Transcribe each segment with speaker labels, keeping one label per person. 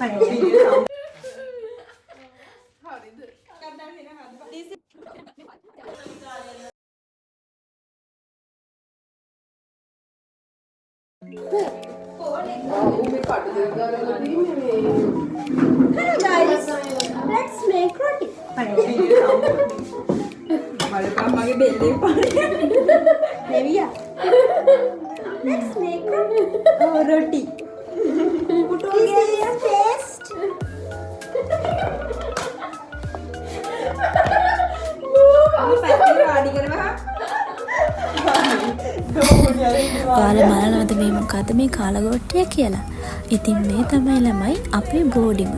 Speaker 1: Hello guys, let's make roti.
Speaker 2: බලපන් මගේ බෙල්ලේ පාන.
Speaker 1: Neviya. Let's make roti.
Speaker 2: ඔව්, රොටි.
Speaker 1: This is paste.
Speaker 2: පැත්තේ වාඩි කරවහන්.
Speaker 3: ඔයාලා බලනවද මේ මොකද්ද මේ කාලගොට්ටිය කියලා? ඉතින් මේ තමයි ළමයි අපේ බෝඩිම.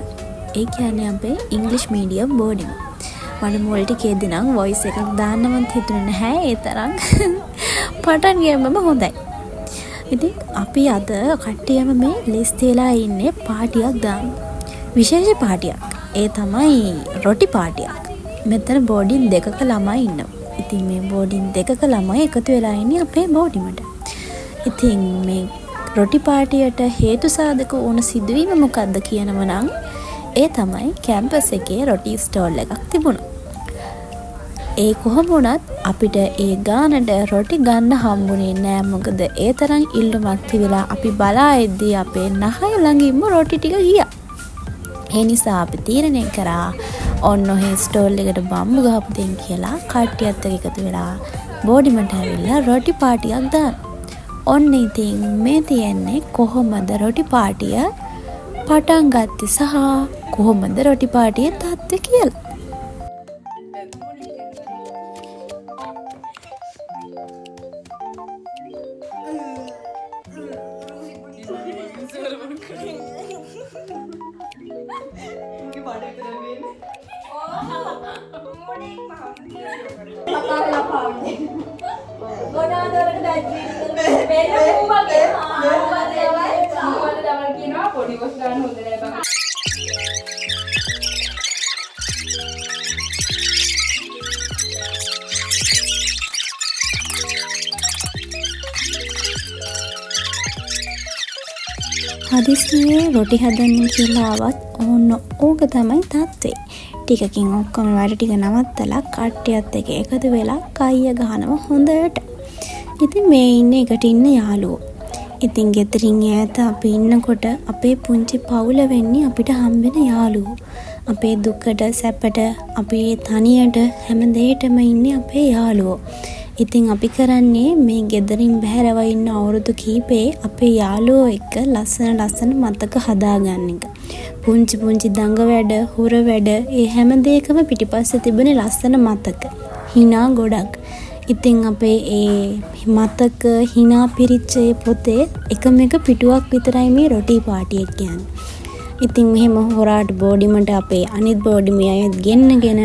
Speaker 3: ඒ කියන්නේ අපේ ඉංග්‍රීසි මීඩියම් බෝඩිම. මට මුල් ටිකේදී නම් වොයිස් එකක් දාන්නවත් හිතුනේ නැහැ, ඒ තරම් පටන් ගැම්මම හොඳයි. ඉතින් අපි අද කට්ටියම මේ ලෙස්ති වෙලා ඉන්නේ පාටියක් දාන්න. විශේෂ පාටියක්. ඒ තමයි රොටි පාටියක්. මෙතන බෝඩින් දෙකක ළමයි ඉන්නවා. ඉතින් මේ බෝඩින් දෙකක ළමයි එකතු වෙලා ඉන්නේ අපේ බෝඩිමට. ඉතින් මේ රොටි පාටියට හේතු සාධක වුණ සිදුවීම මොකද්ද කියනව නම්, ඒ තමයි කැම්පස් එකේ රොටි ස්ටෝල් එකක් තිබුණා. ඒ කොහොම වුණත් අපිට ඒ ගානට රොටි ගන්න හම්බුනේ නෑ, මොකද ඒ තරම් ඉල්ලුමක් තිබිලා අපි බලා එද්දී අපේ නහය ළඟින්ම රොටි ටික ගියා. ඒ නිසා අපි තීරණය කරා ඔන්න ඔහේ ස්ටෝල් එකට බම්බු ගහපු දෙන් කියලා කට්ටියත් එක්ක එකතු වෙලා බෝඩිමට ඇවිල්ලා රොටි පාටියක් දාන්න. ඔන්න ඉතින් මේ තියෙන්නේ කොහොමද රොටි පාටිය පටන් ගත්තේ සහ කොහොමද රොටි පාටියේ තත්ත්වය කියලා.
Speaker 2: කතා වෙලා පාන්නේ. මොනවාද වලට දැන් බෙල්ල මූ වගේ. මූවද දවල් කියනවා පොඩි කොස් ගන්න හොඳ නෑ බං.
Speaker 3: හදිස්සියේ රොටි හදන්න කියලා ආවත් ඕන්න ඕක තමයි තත්ත්වේ. ටිකකින් ඔක්කොම වැඩ ටික නවත්තලා කට්ටියත් එක්ක එකතු වෙලා කයිය ගහනවා හොඳට. ඉතින් මේ ඉන්නේ එකට ඉන්න යාළුවෝ. ඉතින් ගෙදරින් ඈත අපි ඉන්නකොට අපේ පුංචි පවුල වෙන්නේ අපිට හම්බෙන යාළුවෝ. අපේ දුකට සැපට අපේ තනියට හැම දෙයකටම ඉන්නේ අපේ යාළුවෝ. ඉතින් අපි කරන්නේ මේ ගෙදරින් බැහැරව ඉන්න අවුරුදු කීපේ අපේ යාළුවෝ එක්ක ලස්සන ලස්සන මතක හදාගන්න එක. පුංචි පුංචි දඟ වැඩ, හොර වැඩ, ඒ හැම දෙයකම පිටිපස්සේ තිබෙන ලස්සන මතක. හිනා ගොඩක්. ඉතින් අපේ ඒ මතක හිනා පිරිච්ච ඒ පොතේ එකම එක පිටුවක් විතරයි මේ රොටි පාටියක් කියන්නේ. ඉතින් මෙහෙම හොරාට බෝඩිමට අපේ අනිත් බෝඩිමේ අයත් ගෙන්නගෙන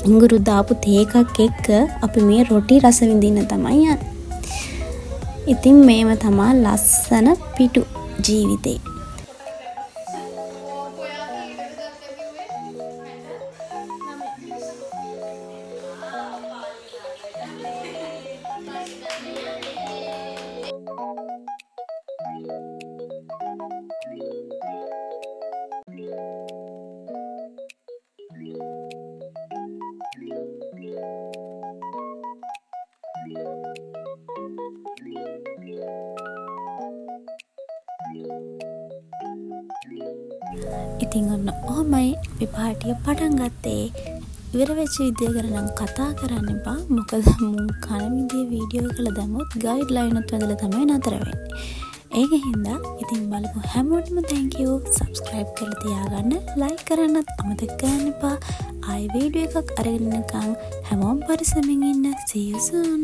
Speaker 3: ඉඟුරු දාපු තේ එකක් එක්ක අපි මේ රොටි රස විඳින්න තමයි යන්නේ. ඉතින් මේව තමා ලස්සන පිටු ජීවිතේ. ඉතින් ඔන්න ඔහොමයි අපි පාටිය පටන් ගත්තේ. ඉවර වෙච්ච විදිය ගැන නම් කතා කරන්න එපා. මොකද මුන් කන විදිය වීඩියෝ එකල දැම්මොත් ගයිඩ්ලයින් උත් වැදලා තමයි නතර වෙන්නේ. ඒක හින්දා ඉතින් බලපු හැමෝටම thank you. Subscribe කරලා තියාගන්න, like කරන්නත් අමතක කරන්න එපා. ආයෙ වීඩියෝ එකක් අරගෙන එනකන් හැමෝම පරිස්සමින් ඉන්න. See you soon.